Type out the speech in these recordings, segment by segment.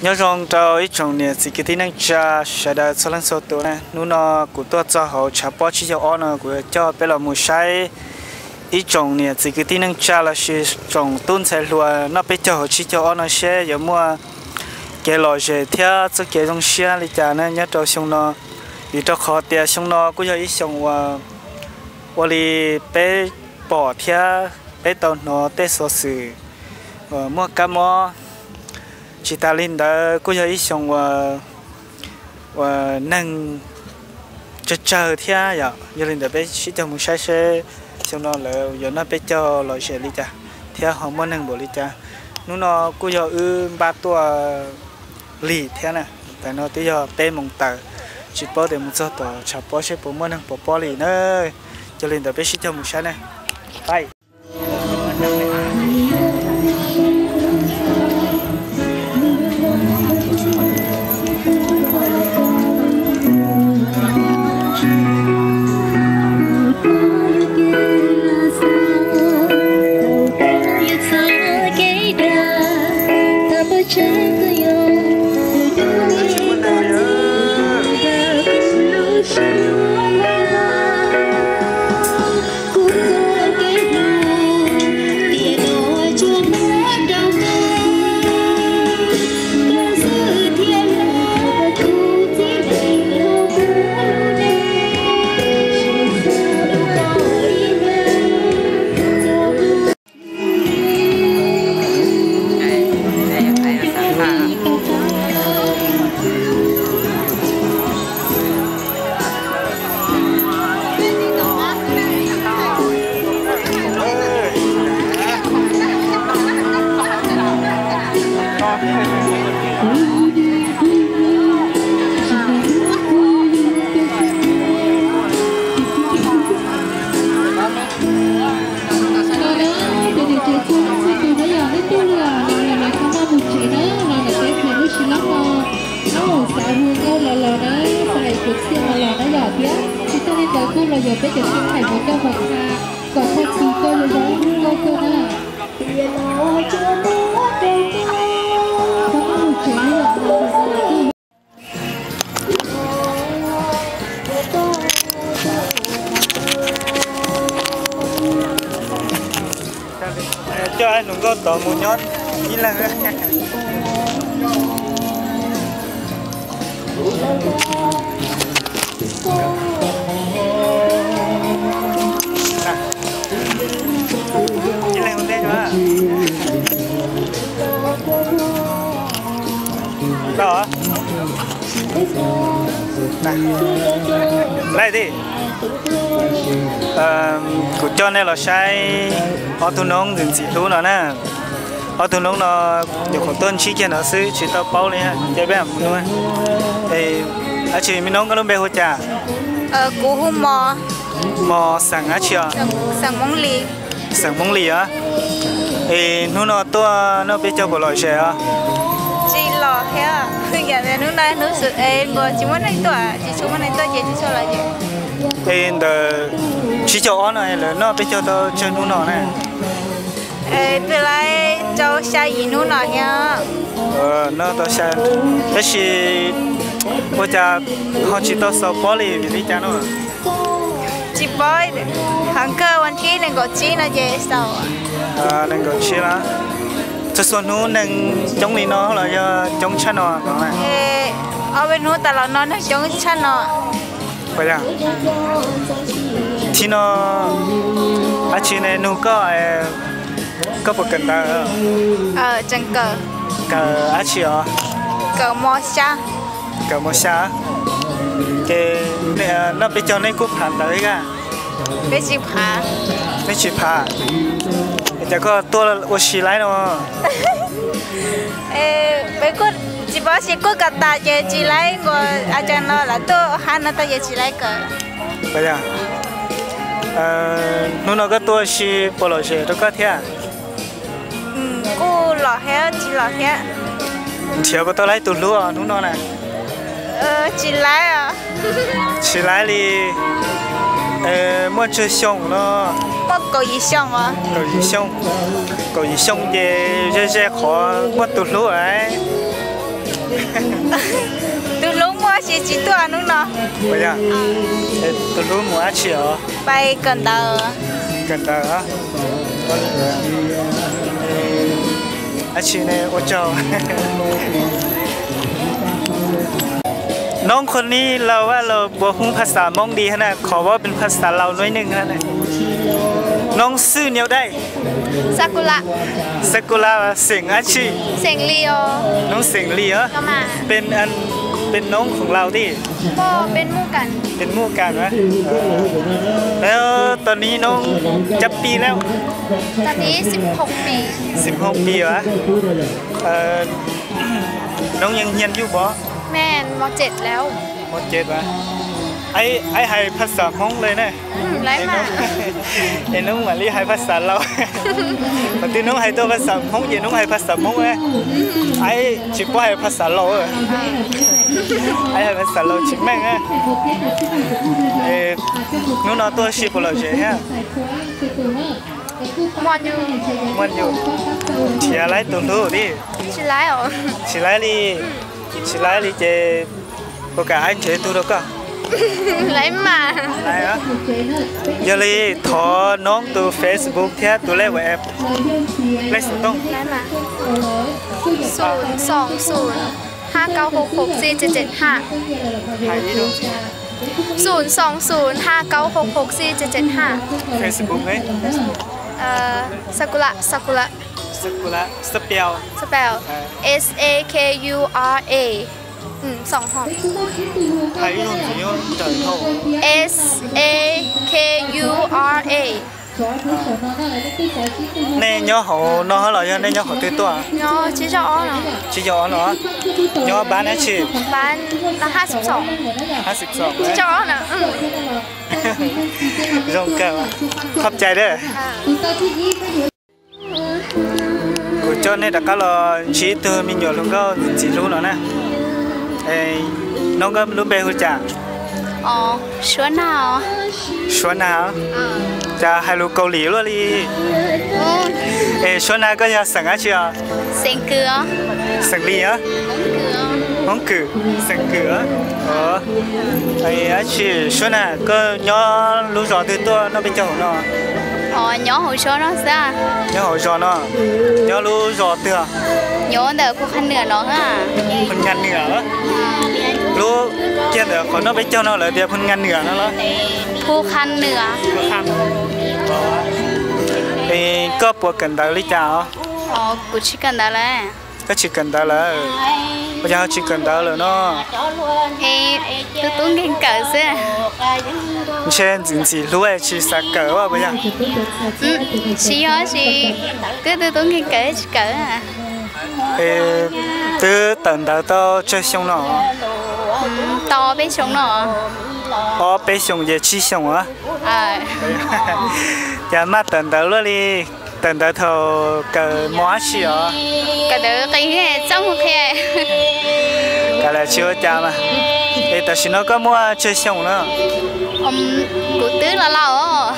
Nyob zoo rau ib tsoom niam txiv kwv tij neej tsa sawv daws txhua leej txhua tus na. Hnub no kuv tuaj txog hauv tshav pob tsib caug ob no, kuv yuav coj peb los mus saib ib tsoom niam txiv kwv tij neej tsa lossis tsoom tub ntxhais hluas noj peb caug hauv tsib caug ob no seb yuav muaj kev lom zem thiab txoj kev zoo siab li cas na nyob rau xyoo no. Vim rau qhov tias xyoo no kuj yog ib xyoo uas ua li peb pom thiab peb tau hnov tej xuv xwm uas muaj kab mob. Tsis tas li ntawd kuj yog ib xyoo uas neeg tsawg tsawg thiab yom. Yog li ntawd peb sib caug mus saib seb xyoo no lawv yuav noj peb caug lom zem li cas thiab ho muaj neeg npaum li cas. Hnub no kuj yog wb npaj tuaj lig thiab na. Tam no twb yog peb moos tawm, tsis paub tias mus txog tom tshav pob seb puas muaj neeg pov pob li na. Yog li ntawd peb sib caug mus saib na. Los na, cov niam txiv txhua leej txhua tus na yom, leej twg los los lawm los tsis tau mus tsev na los ntawm peb pem lub tsis laub no, laub hauv xav hu nkauj los los na, xav hais kwv txhiaj los los na yom thiab. Tsis tag li ntawd kuj los yuav peb cov tub hais mus coj mus tha kom txog txhua tus zoo zoo nkauj kawg na. Txhob mus tsev na yom. Coj nus nkauj tod mus nyob ib leeg. Ib leeg ua ntej. Tau. Laij tij, kuv coj nej los saib ob tug noob ntxim ntxim hlub no na. Ob tug noob no nyuam qhuav tuaj ntsib kiag no xwb tsis tau paub li, ces peb mus nua. Dab tsi me noob, koj lub npe hu cas? Kuv hu Mos. Mos xeem dab tsi os? Xeem Hmoob Lis. Xeem Hmoob Lis os. Es hnub no tuaj noj peb caug puas lom zem os? Tsis lom thiab, hnub no hnub xwm es nkaus tsis muaj neeg tuaj, tsis tshua muaj neeg tuaj ces tsis tshua lom zem. Es ntawm tsib caug ob no lawv noj peb caug tau tsawg hnub no na? Twb laib rau xya yim hnub no thiab. Noj tau xya, tab sis ua cas ho tsis tau xaus pob li, vim li cas no? Tsis paub, heev kawg vas thib nees nkaum tsib no ces xaus. Nees nkaum tsib na. Txhua txhua hnub neeg coob li no los yog coob tshaj no no? Ob peb hnub tas los no neeg coob tshaj no. Thaum no dab tsi ne nug koj, koj puas kawm ntawv? Kawm dab tsi os? Kawm mos xya. Kawm mos xya. Ces noj peb caug nej kuj phav ntawv ib yam? Peb tsis phav. Peb tsis phav. Cas koj tuaj ua si laib no? Peb kuj tsis paub, tsis kuj kawm tas ces tsis laib nkaus, a cas no lawv tuaj hab no tau ces tsis laib kawm. Hnub no koj tuaj ua si puas lom zem rau koj thiab? Kuj lom thiab tsis lom thiab. Nrhiav puas tau laib tus hlub hnub no na? Tsis laib. Tsis laib li. Muaj tsawg xyoo no? Muaj kaum yim xyoo. Kaum yim xyoo. Kaum yim xyoo ces ze ze qhov muaj tus hlub lawm. Tus hlub muaj tsis tsis tuaj hnub no. Ua yog, tus hlub mus dab tsi os? Pais kawm ntawv. Kawm ntawv. Dab tsi ne, ua tsaug. Noob qhov ni laus vaj laus puas hu phas xas Hmoob di hab na, qhov vaj pes phas xas laus nuav ib neeg hab na. Noob xwb niau dai. Sakula. Sakula xeem dab tsi? Xeem Lis os. Noob xeem Lis os. Peb noob khoom laus tij. Peb muj kas. Tau ni noob cov pis lawm? Tau ni xib hoo pis. Xib hoo pis as. Noob yeej hnyia yuj pov? Aib hais phas xas Hmoob le na. Es noob mam li hais phas xas laus. Qhov twg noob hais tau phas xas Hmoob ces noob hais phas xas Hmoob. Aib tsis paub hais phas xas laus. Aib hais phas xas laus tsis meej. Hnub no tuaj si puas lom zem thiab? Muaj nyuj. Nrhiav laib tus hlub tij? Tsis laib li. Tsis laib li ces puas kam aib nrhiav ib tug rau koj? Yog li thov noob tus Facebook thiab tus lej WhatsApp, lej xov tooj. Hais ib lub. Xum xoo xum hab kaub hau hau xij tseg tseg hab. Facebook ne? Sakura, Sakura. Sakura, spell. Spell. S A K U R A. Xoo hau. Hais ib lub ntxiv nyob ntawm hauv. S A K U R A. Nej nyob hauv no los yog nej nyob hauv twg tuaj? Tsib caug ob no. Nyob pab dab tsi? Hab xib xoom. Zoo kawg, qhov cai dab. Kuv coj nej rov qab los ntsib ib tug me nyuam hluas nkauj ntxim hlub no na. Noob, koj lub npe hu cas? Suab Nag. Cas hais lus Kaus Lim luaj li. Es Suab Nag, koj yog xeem dab tsi os? Xeem Lis os. Hmoob Kws, xeem Kws. Dab tsi Suab Nag, koj nyob lub zos twg tuaj noj peb caug hauv no? Nyob hauv zos no. Nyob lub zos twg? Nyob ntawm Phu Kham Nwam no. Phu Kham Nwam. Lub kiag ntawm qhov noj peb caug no lawv tias Phu Kham Nwam no los? Phu Kham Nwam. Es koj puas kawm ntawv li cas os? Kuv tsis kawm ntawv lawm. Koj tsis kawm ntawv lawm? Ua cas ho tsis kawm ntawv lawm no? Twb tub nkeeg kawm xwb. Ntshe ntxim ntxim hlub tsis xav kawm puas yog? Tsis yog, tsis, twb twb tub nkeeg kawm tsis kawm. Es twb tawm ntawv tau tsawg xyoo no? Tau ob peb xyoo no. Ob peb xyoos ces tsib xyoos a. Cas maj tawm ntawv luaj li? Tawm ntawv thaum kawm mos dab tsi os? Kawm ntawv qis txaj muag qhia. Kawm lawm tsis ua cas mas. Es tam sim no koj muaj tsawg xyoo no? Kuv twb los laus os.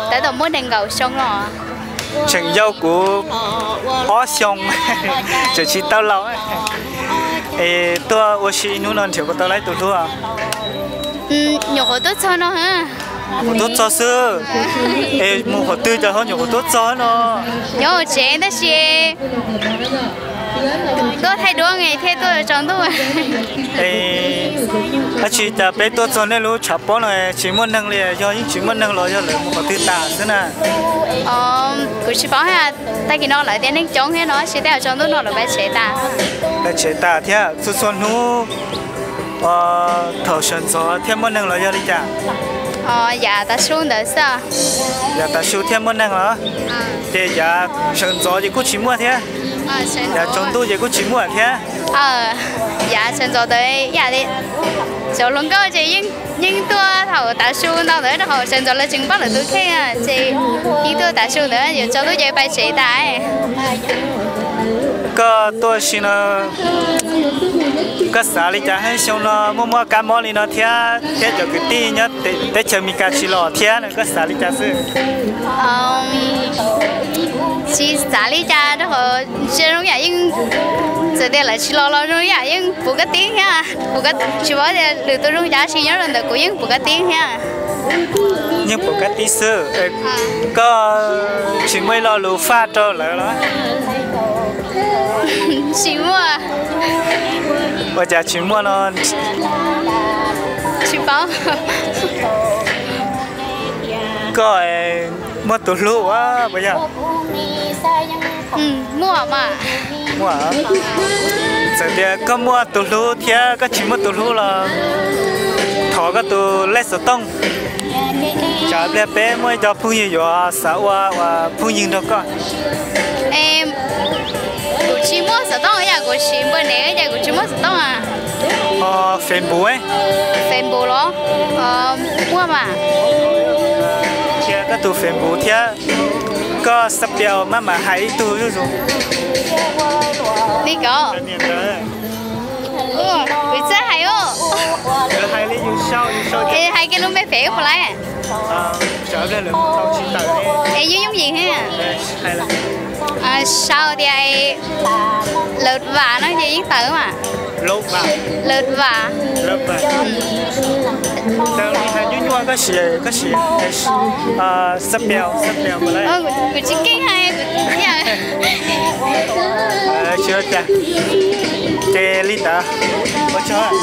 Tab tom muaj nees nkaum xyoo no. Tseem yau kuv ob xyoo, tseem tsis tau laus. Es tuaj ua si ib hnub no nrhiav puas tau laib tus hlub? Nyuam qhuav tuaj txog no. Nyuam qhuav tuaj txog xwb. Es mus qhov twg cas ho nyuam qhuav tuaj txog no? Nyob hauv tsev tab sis tuaj thaij duab thiaj tuaj tsaus ntuj. Es dab tsi cas peb tuaj txog nej lub tshav pob no tsis muaj neeg li, yog yeej tsis muaj neeg los yog lawv mus qhov twg tas xwb na? Kuv tsis paub, tag kis no lawv tias neeg coob thiab no, tsis tej zaum tsaus ntuj no lawv pais tsev tas. Pais tsev tas thiab. Txhua txhua hnub thaum sawv ntxov thiaj muaj neeg los yog li cas? Yav tav su ntawd xwb. Yav tav su thiaj muaj neeg los? Ces yav sawv ntxov ces kuj tsis muaj thiab? Yav tsaus ntuj ces kuj tsis muaj thiab? Yav sawv ntxov ntawd ib yam li cov hluas nkauj ces yeej tuaj thaum tav su ntau ntawd, rau qhov sawv ntxov lawv tseem paub lawv tus kheej, ces yeej tuaj tav su ntawd, yuav tsaus ntuj ces pais tsev tas. Koj tuaj si no, koj xav li cas hab xyoo no muaj muaj kab mob li no thiab, thiab cov kwv tij nyob teb chaws Amelikas tsis los thiab no, koj xav li cas xwb? Tsis xav li cas rau qhov zoo yam yeej, txawm tias lawv tsis los los zoo yam yeej puv kab tib thiab. Tsis paub tias lwm tus zoo cas sis nyob rau ntawm kuv yeej puv kab tib thiab. Yeej puv kab tib xwb. Koj tsis muaj ib lo lus faj rau lawv los? Tsis muaj. Ua cas tsis muaj no? Tsis paub. Koj muaj tus hlub ua puas yog? Muaj mas. Muaj. Txawm tias koj muaj tus hlub thiab koj tsis muaj tus hlub los thov koj tus lej xov tooj, tsam pliag peb muaj ib co phooj ywg yuav xav ua ua phooj ywg nrog koj. Kuv tsis muaj xov tooj, yam kuv siv npawg nev ces kuv tsis muaj xov tooj. Facebook, Facebook los? Muaj mas. Qhia koj tus Facebook thiab koj xab pias maj mam hais ib tug zuj zus. Li ko. Kuv txawj hais os. Hais kiag lub npe pem puas laib? Es yooj yooj yim thiab. Sau tias lawv vam no ces yeej tawm mas. Lawv vam. Koj siv, koj siv xab pias, xab pias puas laib? Kuv tsis keej hais. Tsis ua cas. Ces li ntawd. Ua tsaug.